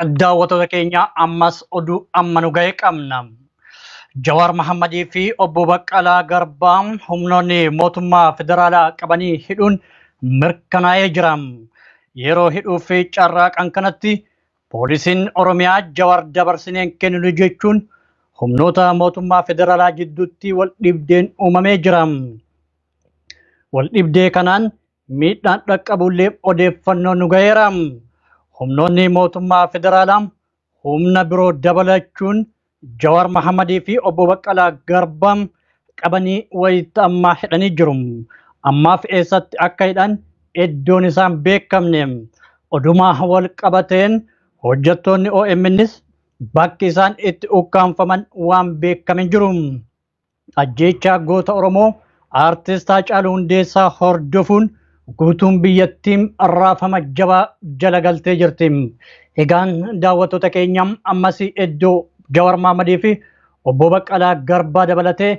Daawwattoota keenya ammas oduu amma nu ga'e qabna. Jawaar Mahammadii fi obbo Baqqalaa Garbaa humnoonni mootummaa federaalaa qabanii hidhuun mirkanaa'ee jira. Yeroo hidhuu fi carraaqan kanatti poolisiin Oromiyaa Jawaar dabarsinee hin kenninu jechuun humnoota mootummaa federaalaa jidduutti wal dhibdeen uumamee jira. Wal dhibdee kanaan miidhaan dhaqqabullee odeeffannoo nu gaheera. Humnoonni mootummaa federaalaa humna biroo dabalachuun Jawaar Mahammadii fi obbo Baqqalaa Garbaa qabanii wayita ammaa hidhanii jiru. Ammaaf eessatti akka hidhan iddoon isaan beekamne. Odumaa wal qabateen hojjettoonni OMNs bakki isaan itti ukkaamfaman waan beekame hin jiru. Ajjeechaa goota Oromoo Aartist Haacaaluu Hundeessaa hordofuun guutuun biyyattiin raafama jabaa jala galtee jirti. Egaan daawwattoota keenya ammas iddoo Jawar Mahammadii fi obbo Baqqalaa Garbaa dabalatee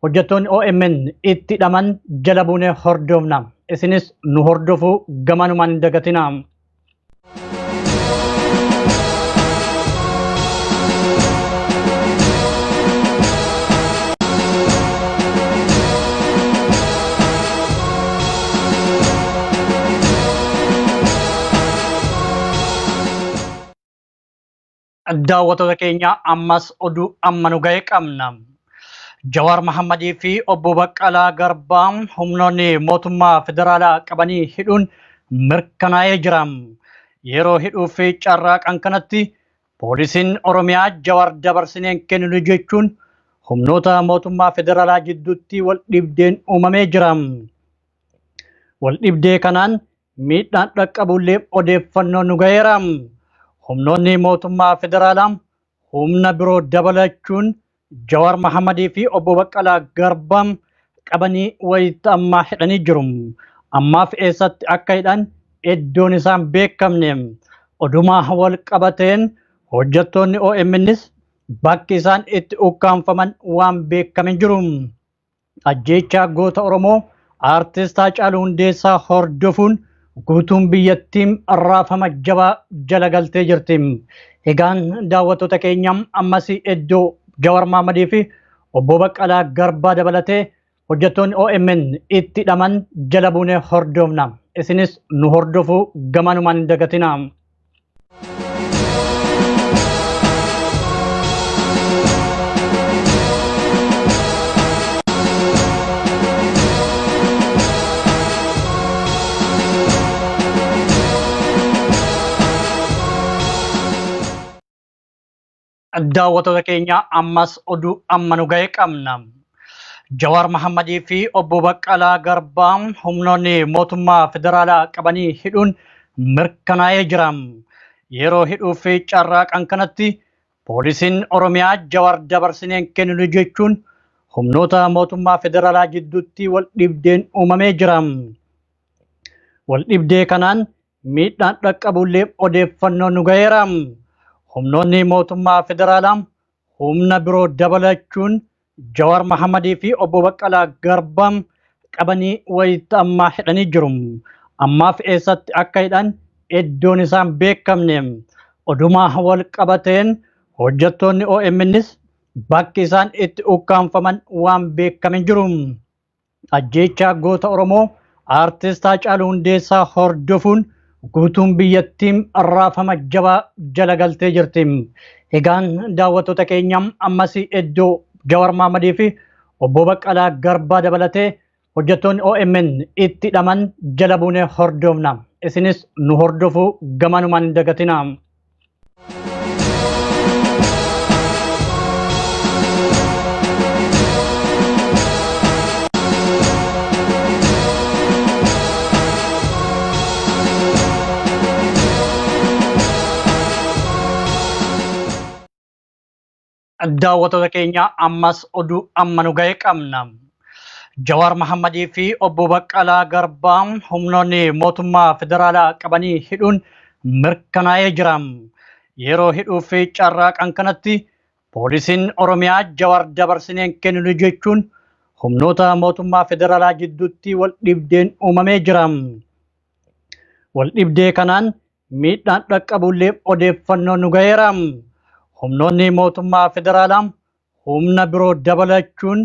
hojjettoonni OMN itti hidhaman jala buunee hordofna. Isinis nu hordofuu gamanumaan hin dagatinaa. Daawwattoota keenya ammas oduu amma nu ga'e qabna. Jawaar Mahammadii fi obbo Baqqalaa Garbaa humnoonni mootummaa federaalaa qabanii hidhuun mirkanaa'ee jira. Yeroo hidhuu fi carraaqan kanatti poolisiin Oromiyaa Jawaar dabarsinee hin kenninu jechuun humnoota mootummaa federaalaa jidduutti wal dhibdeen uumamee jira. Wal dhibdee kanaan miidhaan dhaqqabullee odeeffannoo nu gaheera. Humnoonni mootummaa federaalaa humna biroo dabalachuun Jawaar Mahammadii fi obbo Baqqalaa Garbaa qabanii wayita ammaa hidhanii jiru. Ammaaf eessatti akka hidhan iddoon isaan beekamne. Odumaa wal qabateen hojjettoonni OMNs bakki isaan itti ukkaamfaman waan beekame hin jiru. Ajjeechaa goota Oromoo Aartist Haacaaluu Hundeessaa hordofuun guutuun biyyattiin raafama jabaa jala galtee jirti. Egaan daawwattoota keenya ammas iddoo Jawar Mahammadii fi obbo Baqqalaa Garbaa dabalatee hojjettoonni OMN itti hidhaman jala buunee hordofna. Isinis nu hordofuu gamanumaan hin dagatinaa. Daawwattoota keenya ammas oduu amma nu ga'e qabna. Jawaar Mahammadii fi obbo Baqqalaa Garbaa humnoonni mootummaa federaalaa qabanii hidhuun mirkanaa'ee jira. Yeroo hidhuu fi carraaqan kanatti poolisiin Oromiyaa Jawaar dabarsinee hin kenninu jechuun humnoota mootummaa federaalaa jidduutti wal dhibdeen uumamee jira. Wal dhibdee kanaan miidhaan dhaqqabullee odeeffannoo nu gaheera. Humnoonni mootummaa federaalaa humna biroo dabalachuun Jawaar Mahammadii fi obbo Baqqalaa Garbaa qabanii wayita ammaa hidhanii jiru. Ammaaf eessatti akka hidhan iddoon isaan beekamne. Odumaa wal qabateen hojjettoonni OMNs bakki isaan itti ukkaamfaman waan beekame hin jiru. Ajjeechaa goota Oromoo Aartist Haacaaluu Hundeessaa hordofuun guutuun biyyattiin raafama jabaa jala galtee jirti. Egaan daawwattoota keenya ammas iddoo Jawar Mahammadii fi obbo Baqqalaa Garbaa dabalatee hojjettoonni OMN itti hidhaman jala buunee hordofna. Isinis nu hordofuu gamanumaan hin dagatinaa. Daawwattoota keenya ammas oduu amma nu ga'e qabna. Jawaar Mahammadii fi obbo Baqqalaa Garbaa humnoonni mootummaa federaalaa qabanii hidhuun mirkanaa'ee jira. Yeroo hidhuu fi carraaqan kanatti poolisiin Oromiyaa Jawaar dabarsinee hin kenninu jechuun humnoota mootummaa federaalaa jidduutti wal dhibdeen uumamee jira. Wal dhibdee kanaan miidhaan dhaqqabullee odeeffannoon nu gaheera. Humnoonni mootummaa federaalaa humna biroo dabalachuun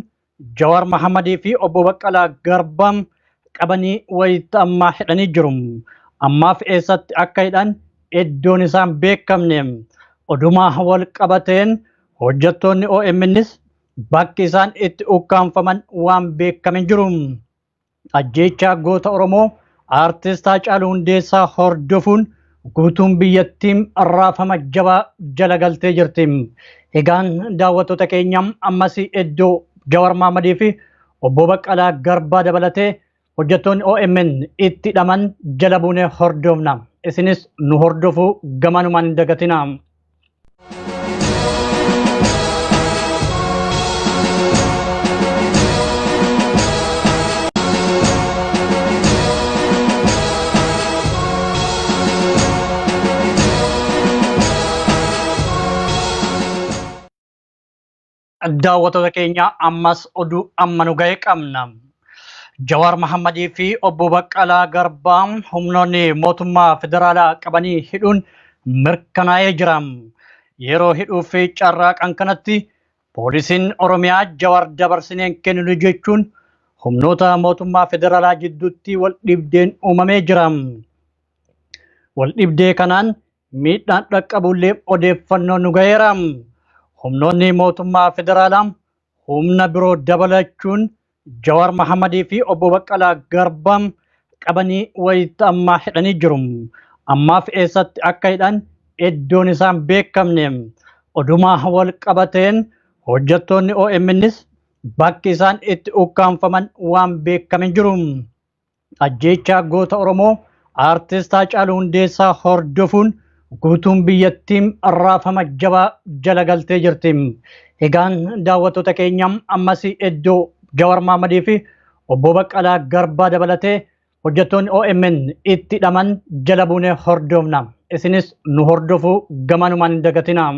Jawaar Mahammadii fi obbo Baqqalaa Garbaa qabanii wayita ammaa hidhanii jiru. Ammaaf eessatti akka hidhan iddoon isaan beekamne. Odumaa wal qabateen hojjettoonni OMNs bakki isaan itti ukkaamfaman waan beekame hin jiru. Ajjeechaa goota Oromoo Aartist Haacaaluu Hundeessaa hordofuun guutuun biyyattiin raafama jabaa jala galtee jirti. Egaan daawwattoota keenya ammas iddoo Jawar Mahammadii fi obbo Baqqalaa Garbaa dabalatee hojjettoonni OMN itti hidhaman jala buunee hordofna. Isinis nu hordofuu gamanumaan hin dagatinaa. Daawwattoota keenya ammas oduu amma nu ga'e qabna. Jawaar Mahammadii fi obbo Baqqalaa Garbaa humnoonni mootummaa federaalaa qabanii hidhuun mirkanaa'ee jira. Yeroo hidhuu fi carraaqan kanatti poolisiin Oromiyaa Jawaar dabarsineen kenninu jechuun humnoota mootummaa federaalaa jidduutti wal dhibdeen uumamee jira. Wal dhibdee kanaan miidhaan dhaqqabullee odeeffannoon nu gaheera. Humnoonni mootummaa federaalaa humna biroo dabalachuun Jawaar Mahammadii fi obbo Baqqalaa Garbaa qabanii wayita ammaa hidhanii jiru. Ammaaf eessatti akka hidhan iddoon isaan beekamne. Odumaa wal qabateen hojjettoonni OMNs bakki isaan itti ukkaamfaman waan beekame hin jiru. Ajjeechaa goota Oromoo Aartist Haacaaluu Hundeessaa hordofuun guutuun biyyattiin raafama jabaa jala galtee jirti. Egaan daawwattoota keenya ammas iddoo Jawar Mahammadii fi obbo Baqqalaa Garbaa dabalatee hojjettoonni OMN itti hidhaman jala buunee hordofna. Isinis nu hordofuu gamanumaan hin dagatinaa.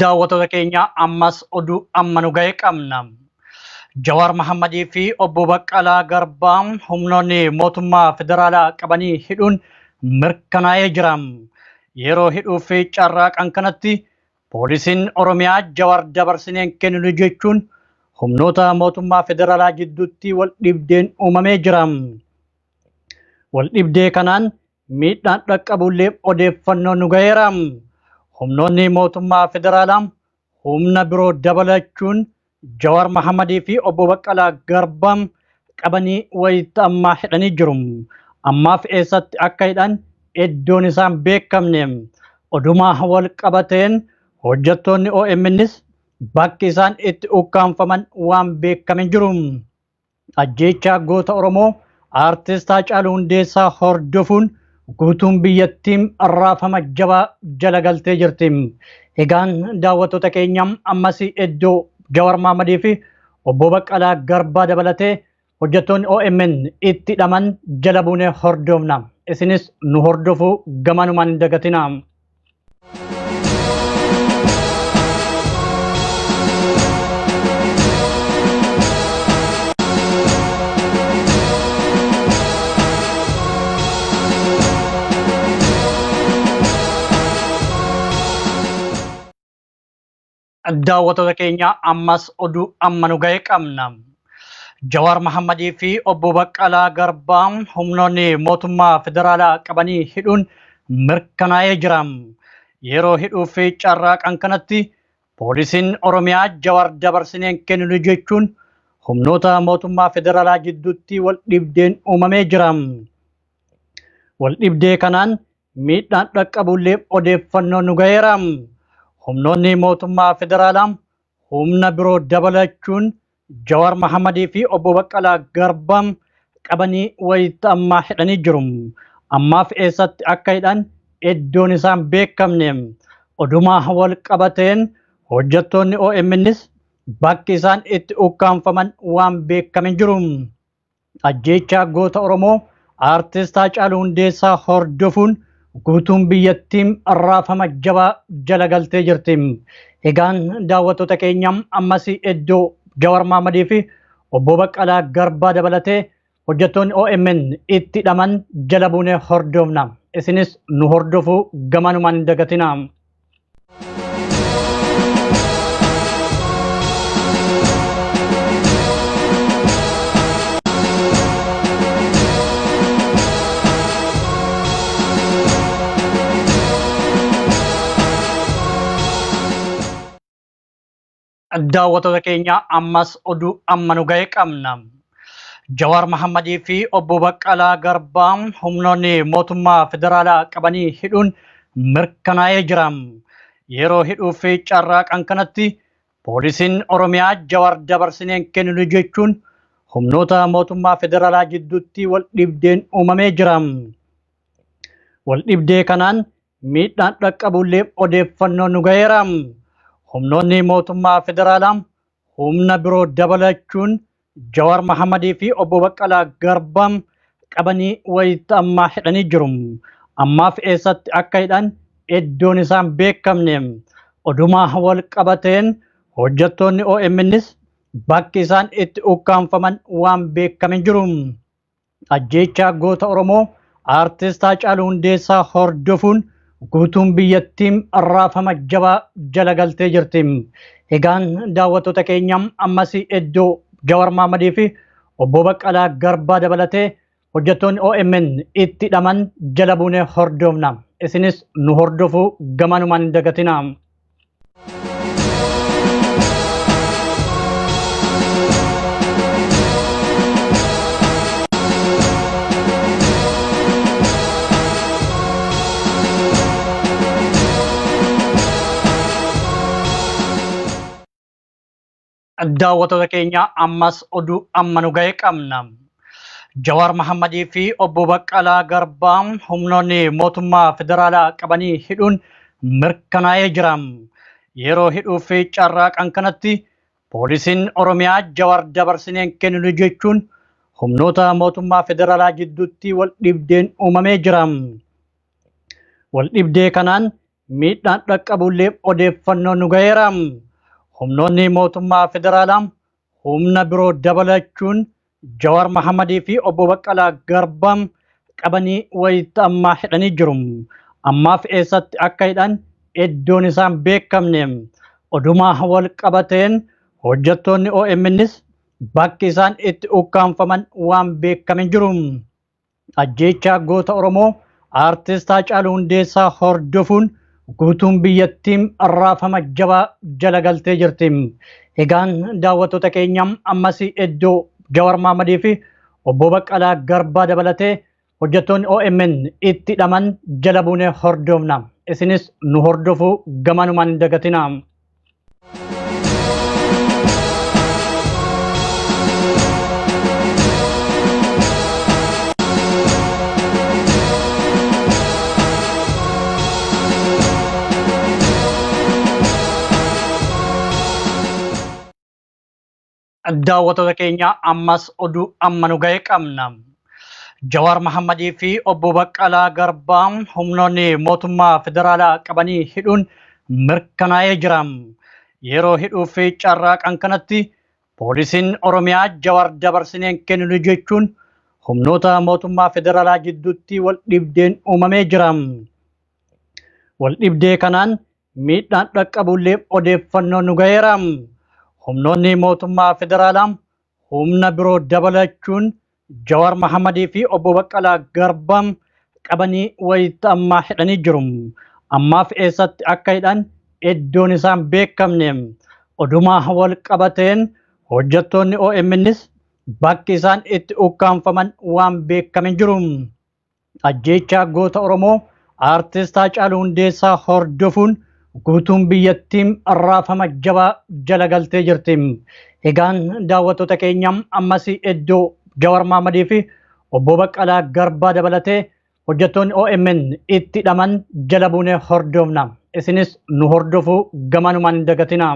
Daawwattoota keenya ammas oduu amma nu ga'e qabna. Jawaar Mahammadii fi obbo Baqqalaa Garbaa humnoonni mootummaa federaalaa qabanii hidhuun mirkanaa'ee jira. Yeroo hidhuu fi carraaqan kanatti poolisiin Oromiyaa Jawaar dabarsineen kenninu jechuun humnoota mootummaa federaalaa jidduutti wal dhibdeen uumamee jira. Wal dhibdee kanaan miidhaan dhaqqabullee odeeffannoon nu gaheera. Humnoonni mootummaa federaalaa humna biroo dabalachuun Jawaar Mahammadii fi obbo Baqqalaa Garbaa qabanii wayita ammaa hidhanii jiru. Ammaaf eessatti akka hidhan iddoon isaan beekamne. Odumaa wal qabateen hojjettoonni OMNs bakki isaan itti ukkaamfaman waan beekame hin jiru. Ajjeechaa goota Oromoo Aartist Haacaaluu Hundeessaa hordofuun guutuun biyyattiin raafama jabaa jala galtee jirti. Egaan daawwattoota keenya ammas iddoo Jawar Mahammadii fi obbo Baqqalaa Garbaa dabalatee hojjettoonni OMN itti hidhaman jala buunee hordofna. Isinis nu hordofuu gamanumaan hin dagatinaa. Daawwattoota keenya ammas oduu amma nu ga'e qabna. Jawaar Mahammadii fi obbo Baqqalaa Garbaa humnoonni mootummaa federaalaa qabanii hidhuun mirkanaa'ee jira. Yeroo hidhuu fi carraaqan kanatti poolisiin Oromiyaa Jawaar dabarsineen kenninu jechuun humnoota mootummaa federaalaa jidduutti wal dhibdeen uumamee jira. Wal dhibdee kanaan miidhaan dhaqqabullee odeeffannoon nu gaheera. Humnoonni mootummaa federaalaa humna biroo dabalachuun Jawaar Mahammadii fi obbo Baqqalaa Garbaa qabanii wayita ammaa hidhanii jiru. Ammaaf eessatti akka hidhan iddoon isaan beekamne. Odumaa wal qabateen hojjettoonni OMNs bakki isaan itti ukkaamfaman waan beekame hin jiru. Ajjeechaa goota Oromoo Aartist Haacaaluu Hundeessaa hordofuun guutuun biyyattiin raafama jabaa jala galtee jirti. Egaan daawwattoota keenya ammas iddoo Jawar Mahammadii fi obbo Baqqalaa Garbaa dabalatee hojjettoonni OMN itti hidhaman jala buunee hordofna. Isinis nu hordofuu gamanumaan hin dagatinaa. Daawwattoota keenya ammas oduu amma nu ga'e qabna. Jawaar Mahammadii fi obbo Baqqalaa Garbaa humnoonni mootummaa federaalaa qabanii hidhuun mirkanaa'ee jira. Yeroo hidhuu fi carraaqan kanatti poolisiin Oromiyaa Jawaar dabarsineen kenninu jechuun humnoota mootummaa federaalaa jidduutti wal dhibdeen uumamee jira. Wal dhibdee kanaan miidhaan dhaqqabullee odeeffannoon nu ga'eera. Humnoonni mootummaa federaalaa humna biroo dabalachuun Jawaar Mahammadii fi obbo Baqqalaa Garbaa qabanii wayita ammaa hidhanii jiru. Ammaaf eessatti akka hidhan iddoon isaan beekamne. Odumaa wal qabateen hojjettoonni OMNs bakki isaan itti ukkaamfaman waan beekame hin jiru. Ajjeechaa goota Oromoo Aartist Haacaaluu Hundeessaa hordofuun guutuun biyyattiin raafama jabaa jala galtee jirti. Egaan daawwattoota keenya ammas iddoo Jawar Mahammadii fi obbo Baqqalaa Garbaa dabalatee hojjettoonni OMN itti hidhaman jala buunee hordofna. Isinis nu hordofuu gamanumaan hin dagatinaa. Daawwattoota keenya ammas oduu amma nu ga'e qabna. Jawaar Mahammadii fi obbo Baqqalaa Garbaa humnoonni mootummaa federaalaa qabanii hidhuun mirkanaa'ee jira. Yeroo hidhuu fi carraaqan kanatti poolisiin Oromiyaa Jawaar dabarsineen kenninu jechuun humnoota mootummaa federaalaa jidduutti wal dhibdeen uumamee jira. Wal dhibdee kanaan miidhaan dhaqqabullee odeeffannoon nu ga'eera. Humnoonni mootummaa federaalaa humna biroo dabalachuun Jawaar Mahammadii fi obbo Baqqalaa Garbaa qabanii wayita ammaa hidhanii jiru. Ammaaf eessatti akka hidhan iddoon isaan beekamne. Odumaa wal qabateen hojjettoonni OMNs bakki isaan itti ukkaamfaman waan beekame hin jiru. Ajjeechaa goota Oromoo Aartist Haacaaluu Hundeessaa hordofuun guutuun biyyattiin raafama jabaa jala galtee jirti. Egaan daawwattoota keenya ammas iddoo Jawar Mahammadii fi obbo Baqqalaa Garbaa dabalatee hojjettoonni OMN itti hidhaman jala buunee hordofna. Isinis nu hordofuu gamanumaan hin dagatinaa. Daawwattoota keenya ammas oduu amma nu ga'e qabna. Jawaar Mahammadii fi obbo Baqqalaa Garbaa humnoonni mootummaa federaalaa qabanii hidhuun mirkanaa'ee jira. Yeroo hidhuu fi carraaqan kanatti poolisiin Oromiyaa Jawaar dabarsineen kenninu jechuun humnoota mootummaa federaalaa jidduutti wal dhibdeen uumamee jira. Wal dhibdee kanaan miidhaan dhaqqabullee odeeffannoon nu ga'eera. Humnoonni mootummaa federaalaa humna biroo dabalachuun Jawaar Mahammadii fi obbo Baqqalaa Garbaa qabanii wayita ammaa hidhanii jiru. Ammaaf eessatti akka hidhan iddoon isaan beekamne. Odumaa wal qabateen hojjettoonni OMNs bakki isaan itti ukkaamfaman waan beekame hin jiru. Ajjeechaa goota Oromoo Aartist Haacaaluu Hundeessaa hordofuun guutuun biyyattiin raafama jabaa jala galtee jirti. Egaan daawwattoota keenya ammas iddoo Jawar Mahammadii fi obbo Baqqalaa Garbaa dabalatee hojjettoonni OMN itti hidhaman jala buunee hordofna. Isinis nu hordofuu gamanumaan hin dagatinaa.